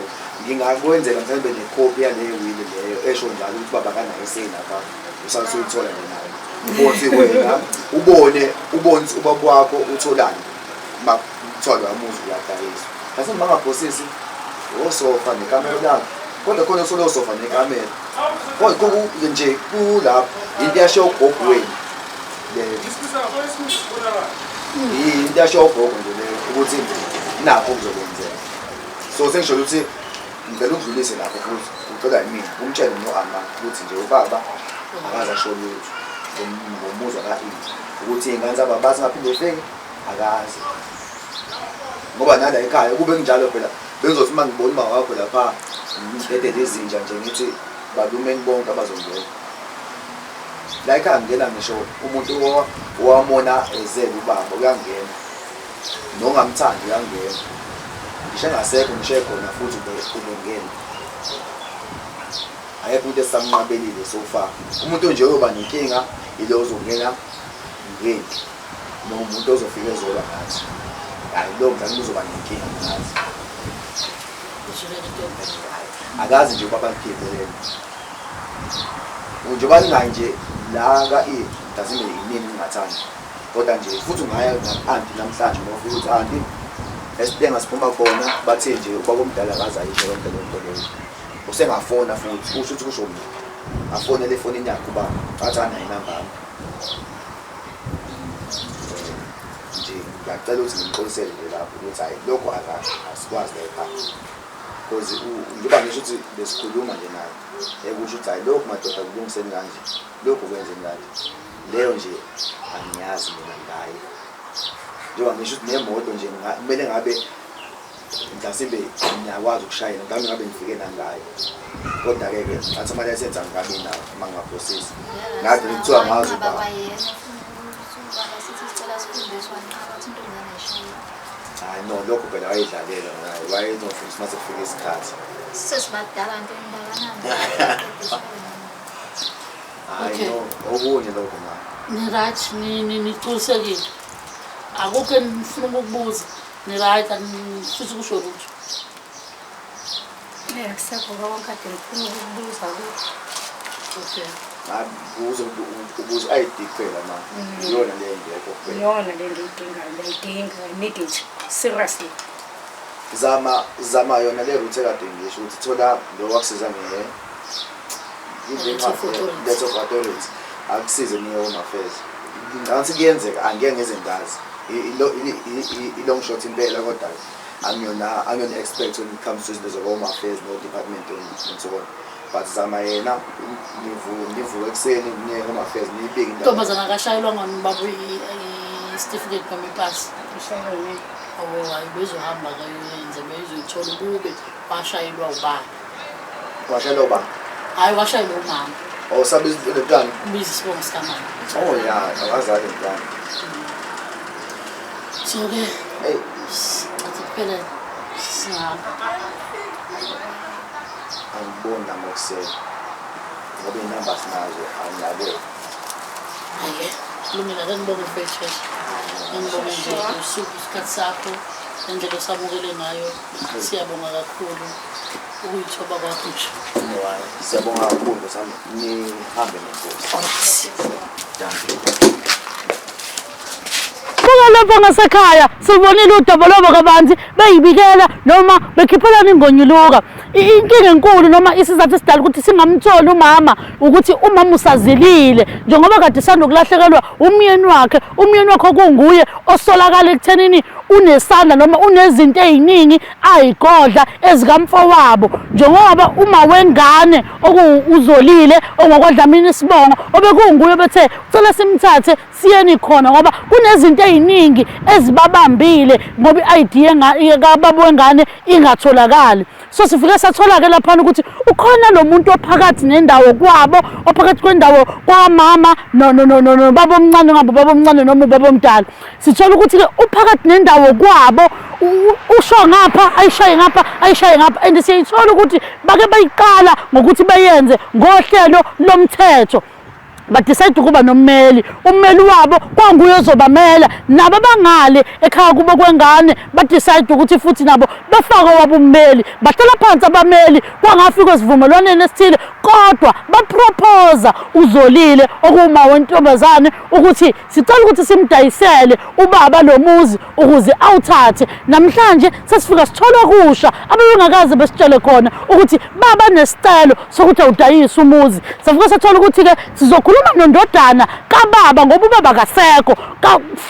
Speaker 2: ngingakwenzela mhlawumbe nekhophi yaleyo wili leyo esho njalo ukuthi baba akanayo isey lapha, usasuyithola nje nayo, ukuthi wena ubone ukuthi ubaba wakho utholani uma kuthiwa loya muzi uyadayiswa. Mhlawumbe bangaphosisi osofa nekamelo lakhe, kodwa khona uthole osofa nekamelo kodwa nje kulapho into yasho ugogo wenu leyo, into yasho ugogo nje leyo ukuthi nakho kuzokwenzeka. So sengisho ukuthi ngicela ukudlulise lapho futhi ucela yimina umtshele no-ama ukuthi nje ubaba akaze asho lutho ngomuzwa ka-ini, ukuthi iy'ngane zababa zingaphinde zifike akaze, ngoba nala ekhaya kube kunjalo phela. Bengizothi uma ngibona uma wakho lapha ngidedele izinja nje, ngithi balumeni bonke abazongena la ekhaya. Ngena ngisho umuntu owamona ezele ubaba uyangena, nongamthandi uyangena, ngisho engasekho, ngisho ekhona futhi ubengena. Akekho umuntu esisamnqabelile so far. Umuntu nje oyoba nenkinga ilo ozongena ngempi, noma umuntu ozofika ezolwa ngathi, hhayi lowo mhlawumbe uzoba nenkinga ngathi. Akazi nje ubaba likhiphe lelo njengoba ningayi nje la ka-E, mhlasimbe yinini ningathandi, kodwa nje futhi ungaya naku-anti namhlanje uma ufika ukuthi anti esitenga siphuma khona, bathe nje ubaba omdala akaze ayisho yonke le nto leyo. Usengafona futhi usho ukuthi kusho mina, afonele efonini yakhe ubaba, athi anayo inamba yami. Nje ngiyacela ukuthi ngimxolisele nje lapho ukuthi hhayi lokho asikwazi la ekhaya, because njengoba ngisho ukuthi besikhuluma nje naye ekusho ukuthi hhayi lokhu madoda kulungiseni kanje, lokhu kwenzeni kanje, leyo nje angiyazi mina ngaye. Njengoba ngisho ukuthi nemoto nje kumele ngabe mhlasimbe ngiyakwazi ukushayela, mhlawumbe ngabe ngifike nangayo, kodwa-ke ke ngathi amalayisensi angikabi nawo uma ngingaphosisi, ngathi kuthiwa ngazi ubaba. Hayi no, lokho phela wayedlalela ngayo, wayezofundisa uma sekufika isikhathi.
Speaker 4: Sesibadala nto engakanani?
Speaker 2: Hayi no, okunye lokho ma.
Speaker 1: Ni-right, nigculisekile, akukho enifuna ukukubuza, ni-right, anifisi ukusho lutho?
Speaker 3: Akusekho konke kade ngifuna ukukubuza kuthi.
Speaker 1: Okay.
Speaker 2: Ubuze ubuze i-ID kuphela ma, iyona le engekho kuphela.
Speaker 3: Iyona le ngiyidingayo, ngiyayidinga, I need it seriously.
Speaker 2: Zama yona le route ekade ngisho ukuthi thola lo wakusiza nge
Speaker 1: Letter of authority.
Speaker 2: Letter of authority, akusize niye home affairs. Ngicabanga ukuthi kuyenzeka, angeke ngize ngazi i-long shot impela, kodwa angiyona expert when it comes to izinto zoko-home affairs no-department and so on, but zama yena, nivuke ekuseni niye home affairs niyibike indaba.
Speaker 1: Ntombazana, akashayelwanga nobaba isitifiketi noma ipasi?
Speaker 3: Ngishayelwe.
Speaker 1: Oh, hayi bezohamba-ke yoyenza bezoyithola ukube washayelwa ubani.
Speaker 2: Washayelwa ubani?
Speaker 1: Hhayi washayelwa umama.
Speaker 2: Oh, sabiza le mntwana?
Speaker 1: Ubiza isibongo sikamama.
Speaker 2: Oh ya, akazali mntwana.
Speaker 1: So-ke
Speaker 2: Hey,
Speaker 1: athi kuphela singahamba.
Speaker 2: Angiboni nami okusele. Ngoba iy'namba sinazo, angiyabona.
Speaker 1: Hhayi-ke, kulungile ake ngibonge mfethu. Ngibonge nje usuku isikhathi sakho nendlela osamukele ngayo. Siyabonga kakhulu ukuyithoba kwakho nje.
Speaker 2: Hayi, siyabonga kakhulu sami nihambe nenkosi.
Speaker 1: Alright.
Speaker 2: Dankie.
Speaker 1: Buka lapha ngasekhaya sibonile udobolobo kabanzi beyibikela noma bekhiphelana ingonyuluka. Inkinga enkulu noma isizathu esidala ukuthi singamtholi umama ukuthi umama usazilile njengoba kade sanokulahlekelwa umyeni wakhe, umyeni wakhe okunguye osolakala ekuthenini unesandla noma unezinto ey'ningi ayigodla ezikamfowabo, njengoba uma wengane okuwuzolile ongokwadlamini isibongo obekunguye obethe ucela simthathe siyeni khona ngoba kunezinto ey'ningi ezibabambile ngoba i-ID kababa wengane ingatholakali. So sifike sathola-ke laphana ukuthi ukhona lo muntu ophakathi nendawo kwabo, ophakathi kwendawo kwamama nobaba omncane, ngabe ubaba omncane noma ubaba omdala. Sithola ukuthi-ke uphakathi nendawo kwabo, usho ngapha ayishaye ngapha ayishaye ngapha, and siyayithola ukuthi bake bayiqala ngokuthi bayenze ngohlelo lomthetho. Badecide ukuba nommeli, ummeli wabo kwanguye ozobamela, nabo abangale ekhaya kubo kwengane badecide ukuthi futhi nabo bafake wabo ummeli. Bahlala phansi abameli kwangafika esivumelwaneni esithile, kodwa baproposa uZolile okuwuma wentombazane ukuthi sicela ukuthi simdayisele ubaba lo muzi ukuze awuthathe. Namhlanje sesifika sithola okusha abebengakaze besitshele khona ukuthi baba nesicelo sokuthi awudayise umuzi. Safika sathola ukuthi-ke sizokhuluma nondodana kababa ngoba ubaba akasekho,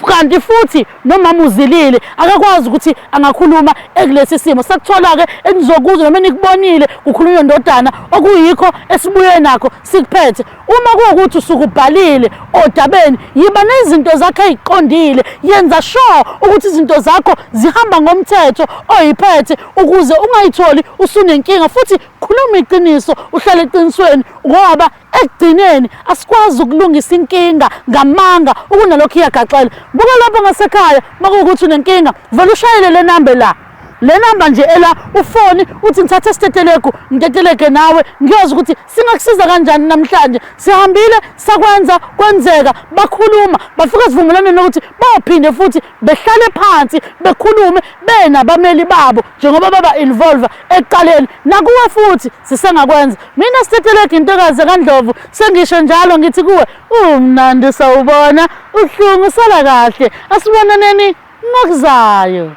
Speaker 1: kanti futhi nomama uzilile akakwazi ukuthi angakhuluma ekulesi simo. Sakuthola-ke enizokuzwa noma enikubonile kukhulunywa ndodana, okuyikho esibuye nakho sikuphethe. Uma kuwukuthi usukubhalile odabeni, yiba nezinto zakho ey'qondile, yenza sure ukuthi izinto zakho zihamba ngomthetho oyiphethe ukuze ungayitholi usunenkinga, futhi khuluma iqiniso, uhlale eqinisweni, ngoba ekugcineni asikwazi ukulungisa inkinga ngamanga ukunalokhu iyagaxela. Buka lapho ngasekhaya, makuwukuthi unenkinga vele ushayele le namba la, le namba nje ela ufoni uthi ngithathe isitetelegu ngitetelege nawe ngiyozi ukuthi singakusiza kanjani. Namhlanje sihambile sakwenza kwenzeka, bakhuluma bafika esivumelwaneni lokuthi bayophinde futhi behlale phansi bekhulume benabameli babo njengoba baba involve ekuqaleni. Nakuwe futhi sisengakwenza. Mina sitetelegu intokazi kaNdlovu, sengisho njalo ngithi kuwe umnandi sawubona uhlungu sala kahle, asibonaneni ngokuzayo.